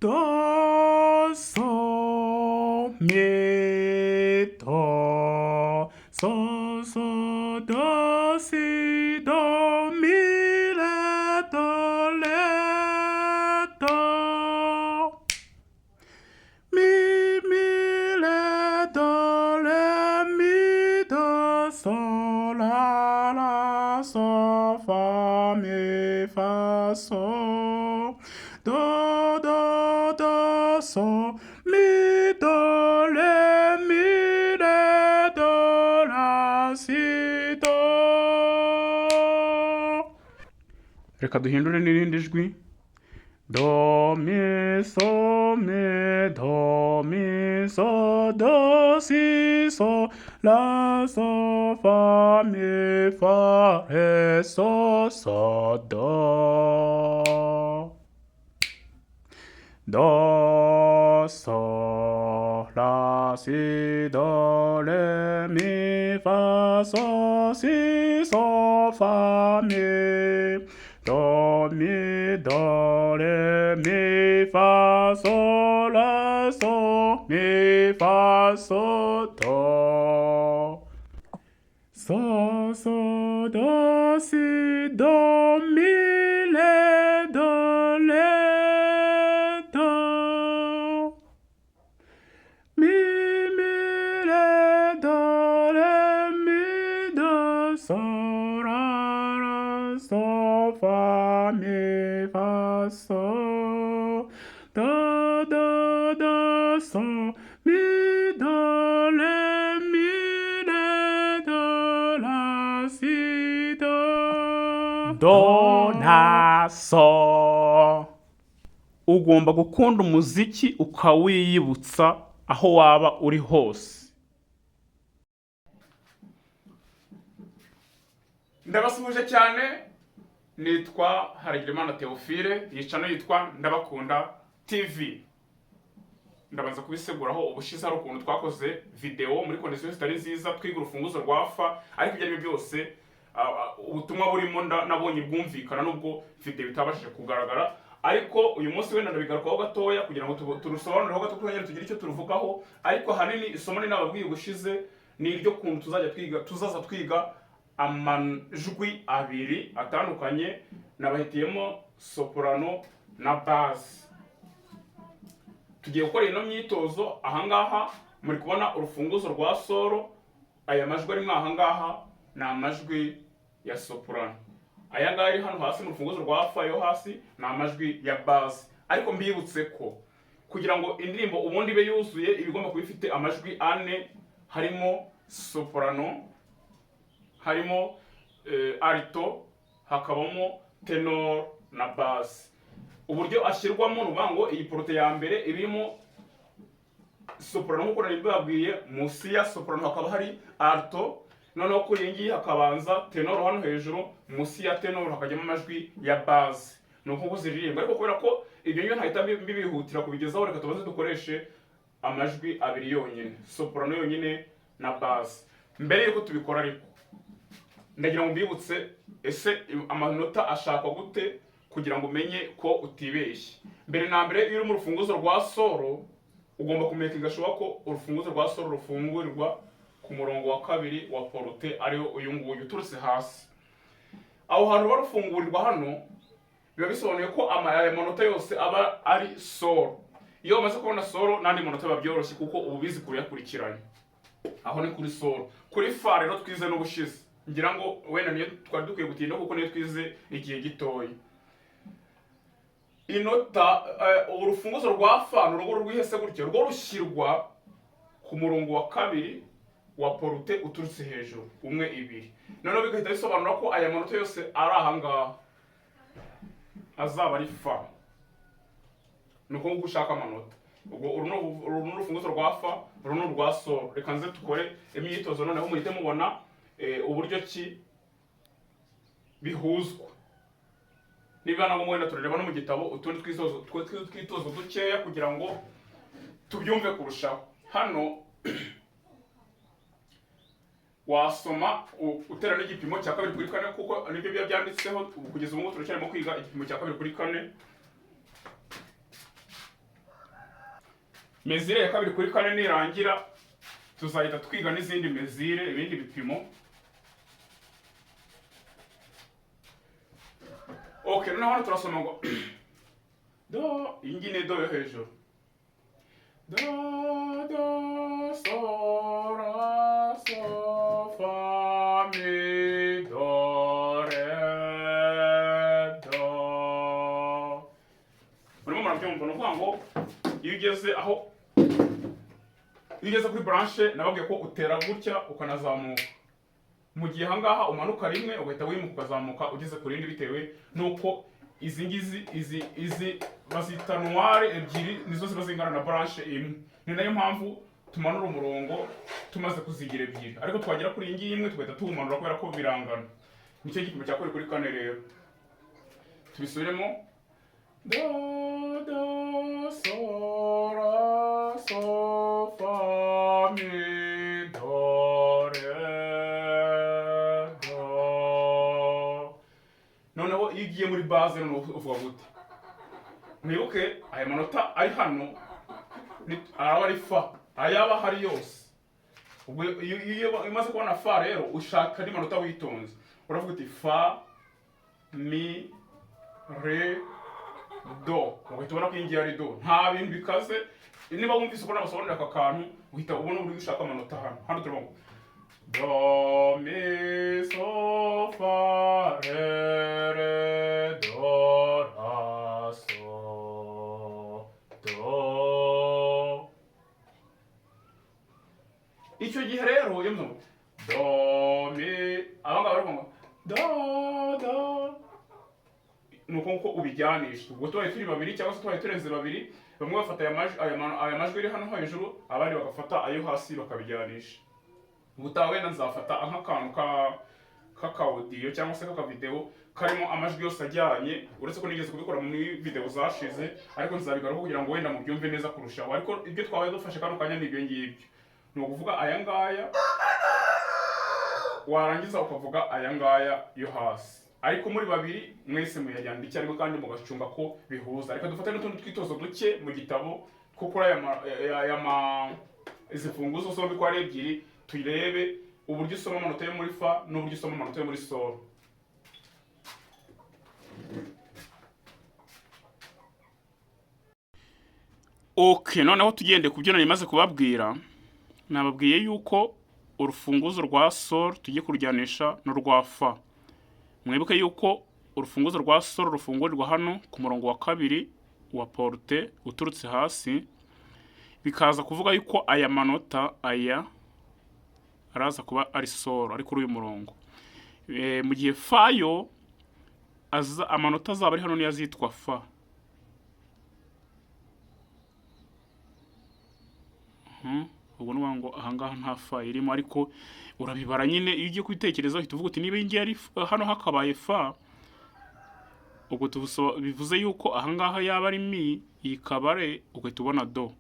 Do, so, mi, do, so, so, do, si, do, mi, re, do, re, do. Mi, mi, re, do, re, mi, do, so, la, la, so, fa, mi, fa, so. Do, do, do, so, mi, do, re, mi, re, do, la, si, do. Reka duhindure n'irindi jwi. Do, mi, so, mi, do, mi, so, do, si, so, la, so, fa, mi, fa, re, so, so, do. Do, so, la, si, do, re, mi, fa, so, si, so, fa, mi. Do, mi, do, re, mi, fa, so, la, so, mi, fa, so, do. So, so, do, si, do, mi, re, do, re, do. Mi, mi, re, do, re, mi, do, so, la, la, so, fa, mi, fa, so. Do, do, do, so, mi, do, re, mi, re, do, la, si, do. Do, na, so. Ugomba gukunda umuziki ukawiyibutsa aho waba uri hose. Ndabasuhuje cyane, nitwa Haragirimana Theophile, iyi channel yitwa Ndabakunda TV. Ndabanza kubiseguraho, ubushize hari ukuntu twakoze video muri condition zitari nziza, twiga urufunguzo rwa fa, ariko ibyo ari byo byose ubutumwa burimo nabonye bwumvikana nubwo video itabashije kugaragara. Ariko uyu munsi wenda ndabigarukaho gatoya kugira ngo turusobanureho gato, twongere tugire icyo turuvugaho. Ariko ahanini isomo ni nababwiye ubushize ni iryo kuntu tuzajya twiga, tuzaza twiga amajwi abiri atandukanye. Nabahitiyemo soprano na bass. Tugiye gukora ino myitozo. Ahangaha muri kubona urufunguzo rwa soro. Aya majwi arimo ahangaha ni amajwi ya soprano. Aya ngaya ari hano hasi mu rufunguzo rwa fa yo hasi ni amajwi ya bass. Ariko mbibutse ko kugira ngo indirimbo ubundi ibe yuzuye, iba igomba kuba ifite amajwi ane, harimo soprano, harimo alto, hakabamo tenor na bass. Uburyo ashyirwamo ni ukuvuga ngo iyi porte ya mbere irimo soprano nk'uko nari mbibabwiye, munsi ya soprano hakaba hari alto, noneho kuri iyi ngiyi hakabanza tenor hano hejuru, munsi ya tenor hakajyamo amajwi ya bass. Ni uko ziririmba. Ariko kubera ko ibyo ngibyo ntahita mbibihutira kubigezaho, reka tubanze dukoreshe amajwi abiri yonyine, soprano yonyine na bass. Mbere yuko tubikora ariko, ndagira ngo mbibutse: ese amanota ashakwa gute kugira ngo umenye ko utibeshye? Mbere na mbere, iyo uri mu rufunguzo rwa soro, ugomba kumenya gashoboka ko urufunguzo rwa soro rufungurirwa ku murongo wa kabiri wa porte, ariwo uyu nguyu uturutse hasi. Aho hantu ruba rufungurirwa hano, biba bisobanuye ko aya manota yose aba ari soro. Iyo umaze kubona soro, n'andi manota biba byoroshye kuko uba ubizi kuyakurikiranya. Aho ni kuri soro. Kuri fa rero twize n'ubushize, ngira ngo wenda niyo twari dukwiye gutinda kuko niyo twize igihe gitoya. Inota urufunguzo rwa fa ni urugo rwihese gutya, rwo rushyirwa ku murongo wa kabiri wa porte uturutse hejuru, umwe, ibiri. Noneho bigahita bisobanura ko aya manota yose ari aha ngaha azaba ari fa. Ni uko nguko ushaka amanota. Ubwo uru ni urufunguzo rwa fa, uru ni urwa soro. Reka nze dukore imyitozo, noneho muhite mubona uburyo ki bihuzwa. Niba na ngombwa wenda turareba no mu gitabo utundi twitozo dukeya kugira ngo tubyumve kurushaho. Hano wasoma utera n'igipimo cya 2/4, kuko nibyo biba byanditseho. Kugeza ubu ngubu turacyarimo kwiga igipimo cya 2/4. Mesure ya kabiri kuri kane nirangira, tuzahita twiga n'izindi mesure, ibindi bipimo. Okay, noneho hano turasoma ngo do, iyi ngiyi ni do yo hejuru. Do, do, so, ra, so, fa, mi, do, re, do. Murimo murabyumva? Ni ukuvuga ngo iyo ugeze aho, iyo ugeze kuri branche, nababwiye ko utera gutya ukanazamuka. Mu gihe ahangaha umanuka rimwe ugahita wimuka ukazamuka ugeze ku rindi, bitewe n'uko izi ngizi, izi bazita noire ebyiri, nizo ziba zingana na branche imwe. Ni nayo mpamvu tumanura umurongo tumaze kuzigira ebyiri, ariko twagera kuri iyi ngiyi imwe tugahita tuwumanura kubera ko birangana. Nicyo gipimo cya kabiri kuri kane. Rero tubisubiremo: do, do, so, ra, so, fa, mi, do, re, do. Noneho iyo ugiye muri basse, noneho uvuga gute? Mwibuke aya manota ari hano araba ari fa, ayaba ahari yose. Ubwo iyo umaze kubona fa rero, ushaka andi manota witonze, uravuga uti fa, mi, re, do, ugahita ubona ko iyi ngiyi ari do. Nta bintu bikaze. Niba wumvise uko nabasobanurira aka kantu, uhita ubona uburyo ushaka amanota hano. Hano turavuga ngo do, mi, so, fa, re, re, do, ra, so, do. Icyo gihe rero iyo mvuze ngo do, mi, aba ngaba baravuga ngo do, do. Ni uko nguko ubijyanisha. Ubwo tubaye turi babiri cyangwa se tubaye turenze babiri, bamwe bafata aya majwi ari hano hejuru, abandi bagafata ayo hasi bakabijyanisha. Ubutaha wenda nzafata nk'akantu k'aka audio cyangwa se k'akavideo karimo amajwi yose ajyanye, uretse ko nigeze kubikora muri video zashize, ariko nzabigarukaho kugira ngo wenda mubyumve neza kurushaho. Ariko ibyo twabaye dufashe kano kanya ni ibyo ngibyo, ni ukuvuga aya ngaya, warangiza ukavuga aya ngaya yo hasi, ariko muri babiri mwese muyajyana icyarimwe kandi mugacunga ko bihuza. Reka dufate n'utundi twitozo duke mu gitabo two kuri aya ma izi mfunguzo zombi ko ari ebyiri, turebe uburyo usoma amanota yo muri fa n'uburyo usoma amanota yo muri sol. Okay, noneho tugende ku byo nari maze kubabwira. Nababwiye yuko urufunguzo rwa sol tugiye kurujyanisha n'urwa fa. Mwibuke yuko urufunguzo rwa sol rufungurirwa hano ku murongo wa kabiri wa porte uturutse hasi, bikaza kuvuga yuko aya manota aya araza kuba ari sol ari kuri uyu murongo. Mu gihe fa yo amanota azaba ari hano niyo azitwa fa. Ubwo ni ukuvuga ngo ahangaha nta fa irimo, ariko urabibara nyine. Iyo ugiye kubitekereza uhita uvuga uti niba iyi ngiyi ari hano hakabaye fa, ubwo bivuze yuko ahangaha yaba ari mi, iyi ikaba re, ugahita ubona do,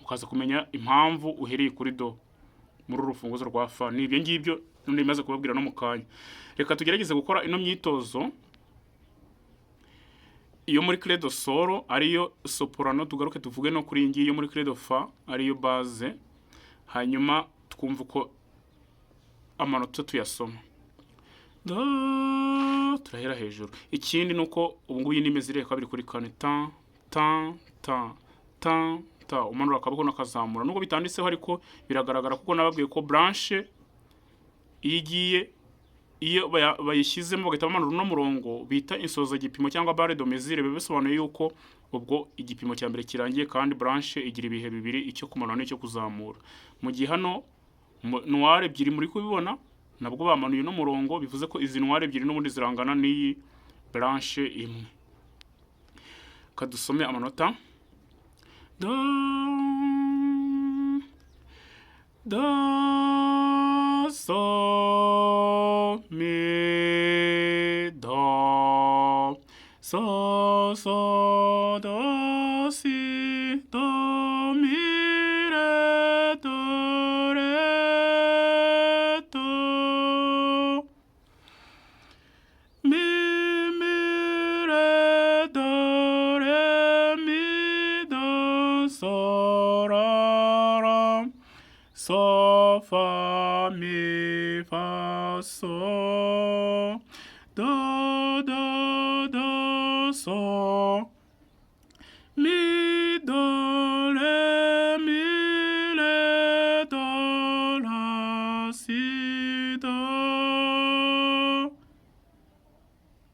ukaza kumenya impamvu uhereye kuri do muri uru rufunguzo rwa fa. Ni ibyo ngibyo none bimaze kubabwira no mu kanya. Reka tugerageze gukora ino myitozo iyo muri clé de sol ariyo soprano, tugaruke tuvuge no kuri iyi ngiyi yo muri clé de fa ariyo basse, hanyuma twumve uko amanota tuyasoma. Do, turahera hejuru. Ikindi ni uko ubu ngubu iyi ni mesure ya kabiri kuri kane: ta, ta, ta, ta, ta, umanura akaboko n'akazamura. Nubwo bitanditseho ariko biragaragara, kuko nababwiye ko branche iyo igiye, iyo bayishyizemo bagahita bamanura uno murongo bita insozagipimo cyangwa barre de mesure, biba bisobanuye yuko ubwo igipimo cya mbere kirangiye, kandi branche igira ibihe bibiri, icyo kumanura n'icyo kuzamura. Mu gihe hano noire ebyiri muri kubibona, nabwo bamanuye uno murongo, bivuze ko izi noire ebyiri n'ubundi zirangana n'iyi branche imwe. Kadusome amanota: do, do, so, mi, do, so, so, do, si, do, mi, re, do, re, do, mi, mi, re, do, re, mi, do, so, ra, fa, mi, fa, sol, do, do, do, sol, mi, do, re, mi, re, do, la, si, do.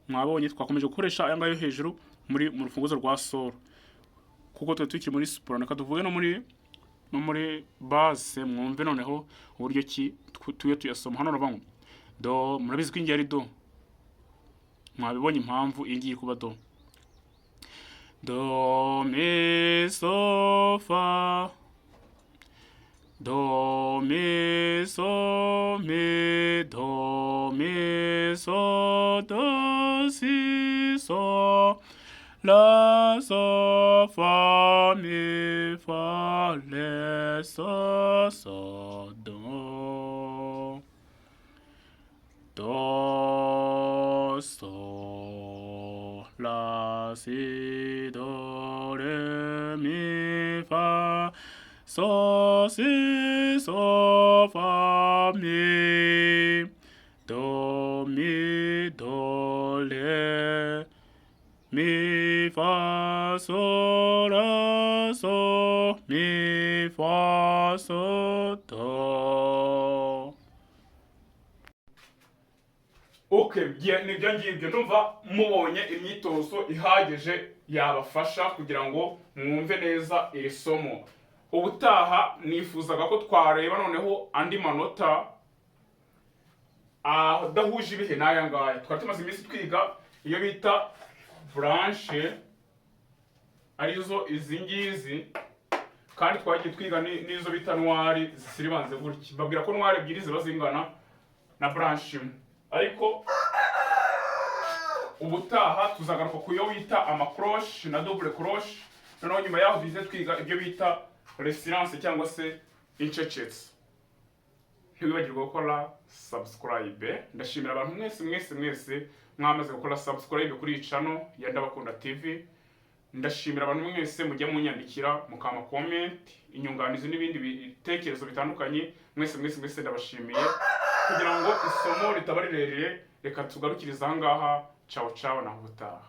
Mwabonye twakomeje gukoresha aya ngaya yo hejuru muri mu rufunguzo rwa sol, kuko twe tukiri muri soprano. Reka tuvuge no muri basse, mwumve noneho uburyo ki tuye tuyasoma. Hano uravuga ngo do. Murabizi ko iyi ngiyi ari do. Mwabibonye impamvu iyi ngiyi kuba do. Do, mi, so, fa, do, mi, so, mi, do, mi, so, do, si, so, la, so, fa, mi, fa, re, so, so, do, do, so, la, si, do, re, mi, fa, so, si, so, fa, mi, do, mi, do, re, mi, fa, so, la, so, mi, fa, so, do. Okay, nibyo ngibyo. Ndumva mubonye imyitozo ihagije yabafasha kugira ngo mwumve neza iri somo. Ubutaha nifuzaga ko twareba noneho andi manota adahuje ibihe n'aya ngaya. Twari tumaze iminsi twiga iyo bita blanche, arizo izi ngizi, kandi twagiye twiga n'izo bita noire zisiribanze gutya. Mbabwira ko noire ebyiri ziba zingana na blanche imwe. Ariko ubutaha tuzagaruka ku yo bita ama croche na double croche. Noneho nyuma yaho duhite twiga ibyo bita silences cyangwa se incecetse. Ntiwibagirwe gukora subscribe. Ndashimira abantu mwese, mwese, mwese mwamaze gukora subscribe kuri iyi channel ya Ndabakunda TV. Ndashimira abantu mwese mujya munyandikira, mukama comment, inyunganizi n'ibindi bitekerezo bitandukanye. Mwese, mwese, mwese ndabashimiye. Kugira ngo isomo ritaba rirerire, reka tugarukirize aha ngaha. Ciao ciao, naho ubutaha.